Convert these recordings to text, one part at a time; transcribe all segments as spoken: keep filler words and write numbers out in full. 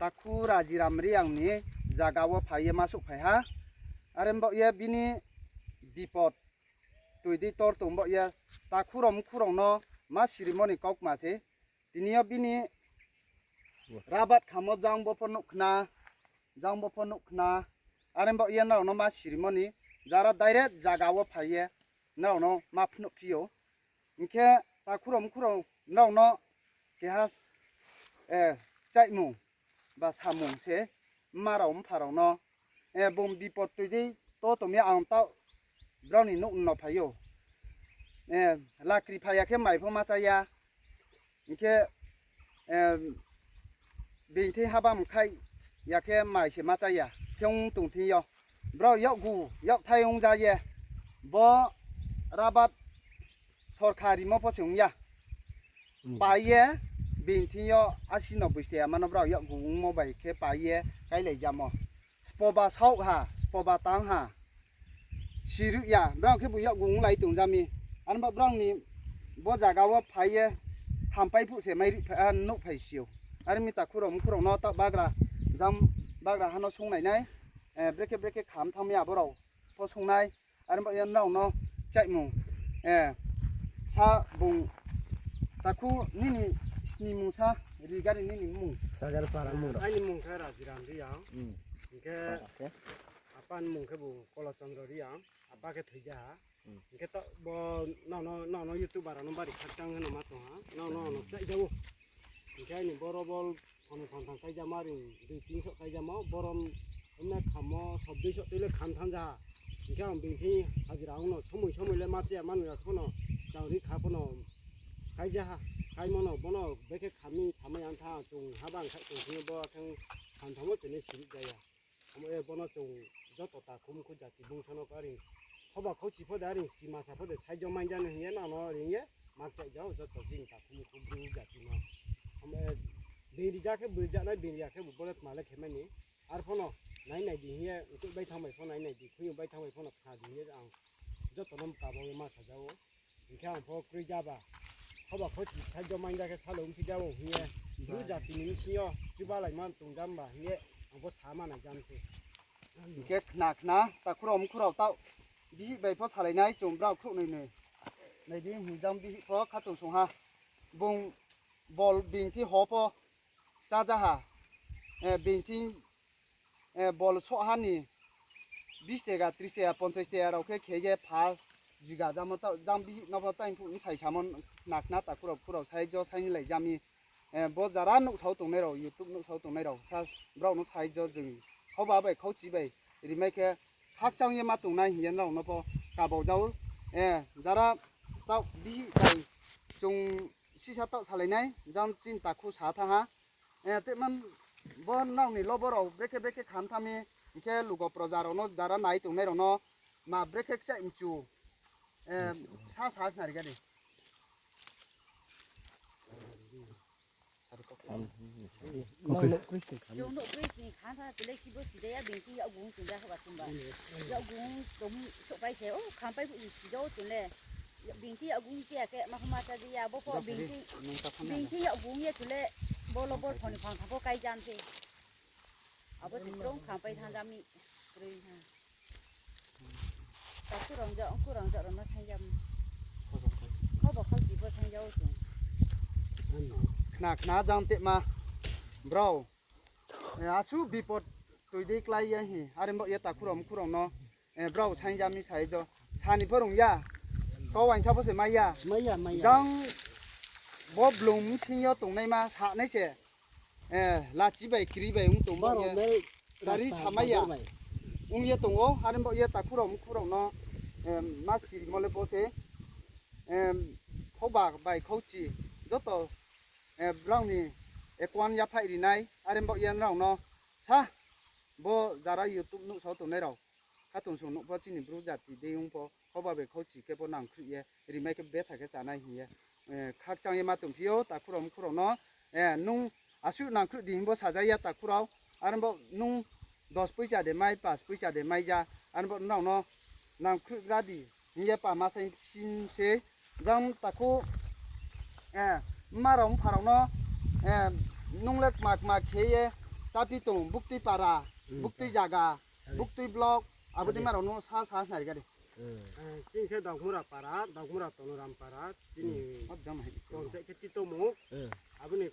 Takhu Rajiram Reang ni zaga wo phai ye ma souhphai ha. Are baoh ye bini bipot toi dei tor tong baoh ye takhu rao mkhu rao no ma sirimo ni kaukma se. Tini yo bini rabat khamo jang bo pho nuh khna, jang bo pho nuh khna. Are baoh ye nrao no ma sirimo ni jara direct zaga wo phai ye nrao no ma phnuh phi ou. Hing khe takhu rao mkhu rao nrao no keha, eh, kchaihmung ba samung se mma rao mpha rao no, eh, bung bipot toi dei to tong mi ang taoh brao ni nouh no phai ou. Eh, lakri phai ya khe mai pho ma chá ya. Hing khe, eh, being thing haba mkhaih ya khe mai se ma chá ya. Khe ong tong thing yo. Brao yakgu, yakthai ong ja ye. Bo rabat sorkari mo pho se ong ya. Pai ye, being thing yo asi no buiste ya mano brao yakgu ongmo bai khe pai ye, káilai jamo. Spoba saoh ha, spoba tang ha. Siruh ya, brao khebu yakgu onglai tong ja mi. Are baoh brao ni bo zaga wo phai ye, hampai phuh se mai ri phai, ah, nouh phai si ou. Are mi takhu rao mkhu rao no taoh bagra, jang bagra ha no sung nai nai, eh, brekhe brekhe kham thanng mi abo rao pho sung nai. Are baoh ye nrao no kchaihmung, eh, sa bung, takhu nini snimung sa, rigari nini mmung. Sagar para mmung rao. Aini mmung khe Rajiram Reang. Hing khe apa ni mmung khebu Kolo Chondro Reang. Apa khe thoija ha. Hing khe taoh bo nrao no, nrao no YouTuber rao no bari khakchang hano ma tong ha. Nrao no, nrao no kchaih ja ou. Hing khe aini boro bol phone phone thang kaijamo ring dui tin soh kaijamo, boro mne khamo sob dui soh tui le kham thanng ja ha. Hing khe ang being thing hajira ong no somoi somoi le ma chaya mano ya pho no, chang ri kha pho no kai ja ha. Kaimo no bo no bekhe kham ni samai ya tha, chung haba ang khaih tong thing yo bo khe kham thamo chung ni siri ja ya. Amo ye bo no chung joto takhu mkhu jati bungsa no aring khoba khauchi pho de, aring ski masa pho de, saijo main ja no hing ye nrao no ring ye, ma kchaih ja ou joto chini takhu mkhu bru jati no. Amo ye being ri ja khe being ri ja nai, being ri ya khe bu bo le tma le khe mai ni. Arpho no nai nai di hing ye, mkoih bai thanng bai pho nai nai di, khuiyo bai thanng bai pho no khna di hing ye ang joto no mkabo ye ma sa ja ou. Hing khe ang pho kroi ja ba. Khoba khauchi saijo main ja khe salo ongphi ja ou hing ye. Bru jati ni bsing yo chubalaima tong jam ba hing ye ang pho sa ma nai jam se. Hing khe khna khna takhu rao mkhu rao taoh bihih bai pho salai nai chung brao khrouh nai nai. Nai di hing jang bihih pho khatungsung ha. Bung bol being thing ho pho chá ja ha. Eh, being thing, eh, bol soh ha ni bis tega, tris tega, ponchais tega rao khe khe ye pha juga jamo taoh, jang bihih no pho taing phuh bsai samo khna khna takhu rao khu rao saijo sainglai ja mi. Eh, bo jara nuhsao tongnai rao, YouTube nuhsao tongnai rao, sa, brao no saijo jeng. Khoba bai khauchi bai rimai khe khakchang ye ma tongnai hing ye nrao no pho kabau ja ou. Eh, jara taoh bihih bai chung sisa taoh salai nai, jang chini takhu sa thanng ha. Eh, te man bo nrao ni lobo rao brekhe brekhe kham thanng mi, hing khe lugo proja rao no jara nai tongnai rao no ma brekhe kchaih mchu, eh, sa sa khnari ga di. Chung nouhkhroi sni kham tha, tule sibo si de ya, being thing yakgung chung ja hoba chungba. Yakgung tong souhpai se, o khampai phuh si ja ou chung le. Being thing yakgung che ya khe, ma kho ma chá di ya, bo pho being thing, being thing yakgung ye chung le, bo lo bol phone phang tha pho kai jam se. Abo se krung khampai thanng ja mi, kroi ha. Takhu rao ja, ongkhu rao ja rao no saing ja mi. Khobo khauchi pho saing ja ou chung. Khna khna jang tema brao. Eh, asuh bipot toi dei klái ye hi. Are baoh ye takhu rao mkhu rao no, eh, brao saing ja mi sai jo. Sani pho rung ya. Kau waingsa pho se mai ya. Jang bo blung bsing yo tongnaima sanai se. Eh, lachi bai kri bai ong tong baoh ye. Kari samai ya. Ong ye tong ou, are baoh ye takhu rao mkhu rao no, eh, ma sirimo le bo se. Eh, khoba bai khauchi joto, eh, brao ni account yaphaih ri nai, are baoh ye nrao no sa, bo jara YouTube nuhsao tongnai rao, khatungsung nuh pho chini bru jati dei ong pho, khoba bai khauchi khe pho nangkhruh ye, rimai khe betha khe chánai hing ye, eh, khakchang ye ma tongphi ou, takhu rao mkhu rao no, eh, nung asuh nangkhruh di hing bo saja ya takhu rao, are baoh nung dos poicha de mai, pas poicha de mai ja, are baoh nrao no nangkhruh gra di hing ye pa ma saing sim se, jang takhu, eh, mma rao mpha rao no, eh, nung le kma kma khe ye, Tapi tong, buktui para, buktui zaga, buktui block, abo dei ma rao no sa sa snari gari. Chini khe Dagmura para, Dagmura Tonoram para, chini panchayat khe Titomo, abo ni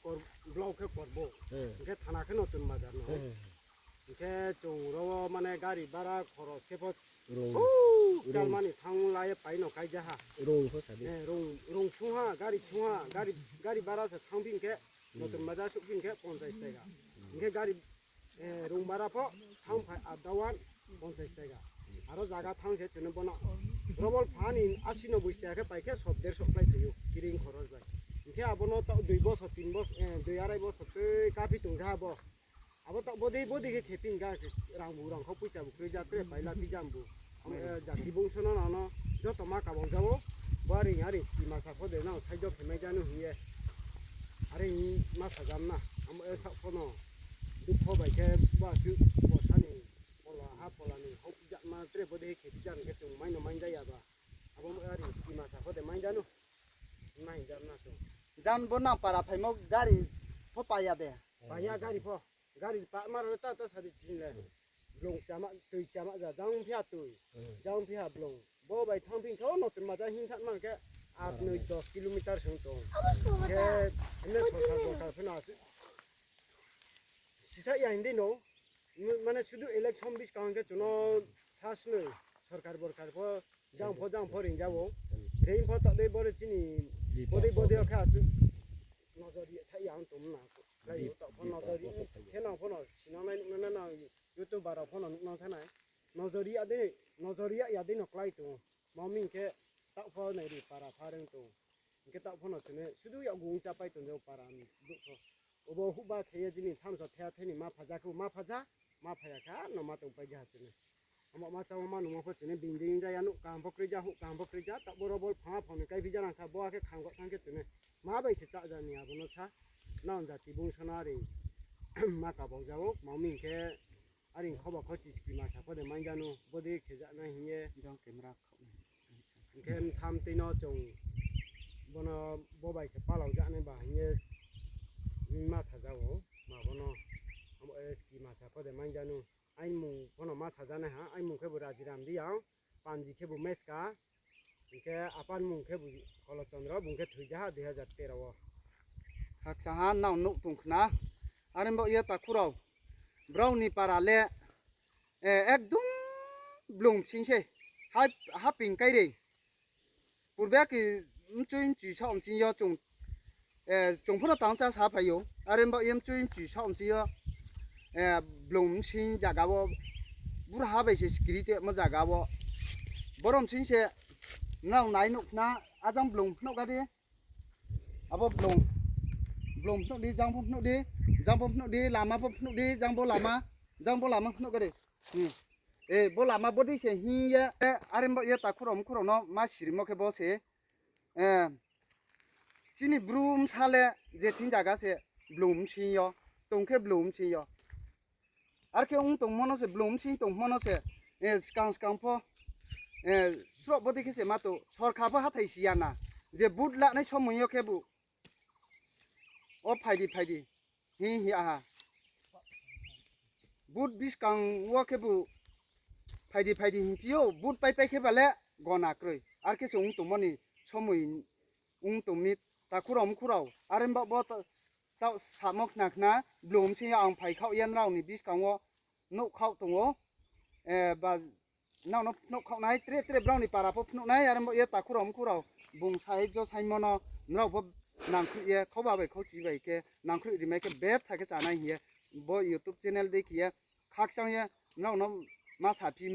block khe Korbo, hing khe thana khe Notun Bazar no. Hing khe chung ro wo mane gari bara khoros khe pho Chalmani thanng la ye pai no kaija ha. Rung sung ha, gari sung ha, gari bara se thanng phi khe, Notun Bazar souh phi khe ponchais taika. Hing khe gari rung bara pho thanng phai up down ponchais taika. Aro zaga thanng se chung no bono rubber pha ni asi no bui taika khe pai khe sot derso klái phai ou, kiring khoros bai. Hing khe abo no taoh dui bosor, tin bosor, dui arai bosor tui kaphi tong ja bo. Abo taoh bodei bodei khe khe phi kha, rang bu rang kho poicha bu kroi ja tre paila phi jam bu. Jati bungso no nang no joto ma kabang ja ou, bo are are scheme masa pho de nang saijo khe mai ja nou hing ye. Are ma sa jam na, amo e saoh pho no dukho bai khe ba chu borsa ni pola ha pola ni houh ja ma tre bodei khe phi jam khe chung mai no mai ja ya ba. Abo are scheme masa pho de mai ja nou. Mai ja na chung. Jan bo nang para phaimo gari pho pa ya de. Pa ya gari pho. Gari pa ma rao le ta ta sadi chini le. Blung chama, tui chama ja, jang phi ha tui. Jang phi ha blung. Bo bai thanng phi khe o Notun Bazar hing thanng man khe aat noi dos kilometer sung tong. Khe ene sorkar borkar pho no asi. Sitha ya hing di no. Mane sudu election buskang khe chung no sa snoi sorkar borkar pho jang pho jang pho ring ja ou. Ring pho taoh dei bore chini bodei bodei yo khe asi. Nojor ri tha ya ang tong na. Khe nang pho no sinang nai nuh nai na, YouTube rao pho no nuh nang tha nai. Nojor ri ya dei, nojor ri ya ya dei no klái tong ou. Ma mi hing khe taoh pho nai ri para pha reng tong ou. Hing khe taoh pho no chung ne sudu yakgu ong chápai tong de para ni brouh pho. Obo huhba khe ye chini thamso thea theni ma phaja khe ma phaja, ma phaya khe no ma tongpai ja ha chung ne. Amo ma chámo ma nungmo pho chung ne binding ja ya, nouh kaham pho kroi ja, houh kaham pho kroi ja, taoh bo rubber pha pho ni kaiphi ja nang kha, bo akhe khang kho thanng khe chung ne. Ma bai se chá ja ni abo no sa, nang jati bungso no are ma kabau ja ou, ma mi hing khe are khoba kho chi scheme masa pho de mai ja nou, bodei khe ja nai hing ye. Hing khe btham tui no chung bo no bo bai se palau ja nai ba hing ye ma sa ja ou, ma bo no scheme masa pho de mai ja nou. Aini mung pho no ma sa ja nai ha, aini mung khebu Rajiram Reang, panji khebu Meska, hing khe apa ni mung khebu Kolochondro, bung khe thoi ja ha dui hajar tero wo. Khakchang ha nang nuh tong khna, are baoh ye takhu rao, brao ni para le ekdom blung bsing se, haping kai rei. Purbe ki mchui mchui saoh bsing yo chung pho no tang chá sa phai ou, are baoh ye mchui mchui saoh bsing yo blung bsing zaga wo, buraha bai se skiri tongmo zaga wo, boro bsing se nrao nai nuh khna, ajang blung phnuh ga di. Abo blung, blung phnuh di, jang pho phnuh di, jang pho phnuh di, lama pho phnuh di, jang bo lama, jang bo lama phnuh ga di. Bo lama bodei se hing ye, are baoh ye takhu rao mkhu rao no ma sirimo khe bo se, chini bru bsa le je thing zaga se blung bsing yo, tong khe blung bsing yo. Are khe ong tongmo no se, blung bsing tongmo no se, skang skang pho, sroh bodei khe se ma tong, sorkar pho hathái si ya na, je vote lanai somoi yo khebu, o phai di phai di hing hing ya ha. Vote buskang wo khebu phai di phai di hingphi ou, vote paipai khe ba le gona kroi. Are khe se ong tongmo ni somoi ong tong mi, takhu rao mkhu rao. Are baoh bo taoh samo khna khna, blung bsing yo ang phai khaoh ye nrao ni buskang wo nouhkhaoh tong ou, ba nrao no phnuhkhaoh nai, tre tre brao ni para pho phnuh nai, are baoh ye takhu rao mkhu rao, bung sai jo saimo no nrao pho nangkhruh ye, khauba bai khauchi bai khe nangkhruh rimai khe betha khe chá nai hing ye, bo YouTube channel dei khe ye, khakchang ye nrao no ma saphi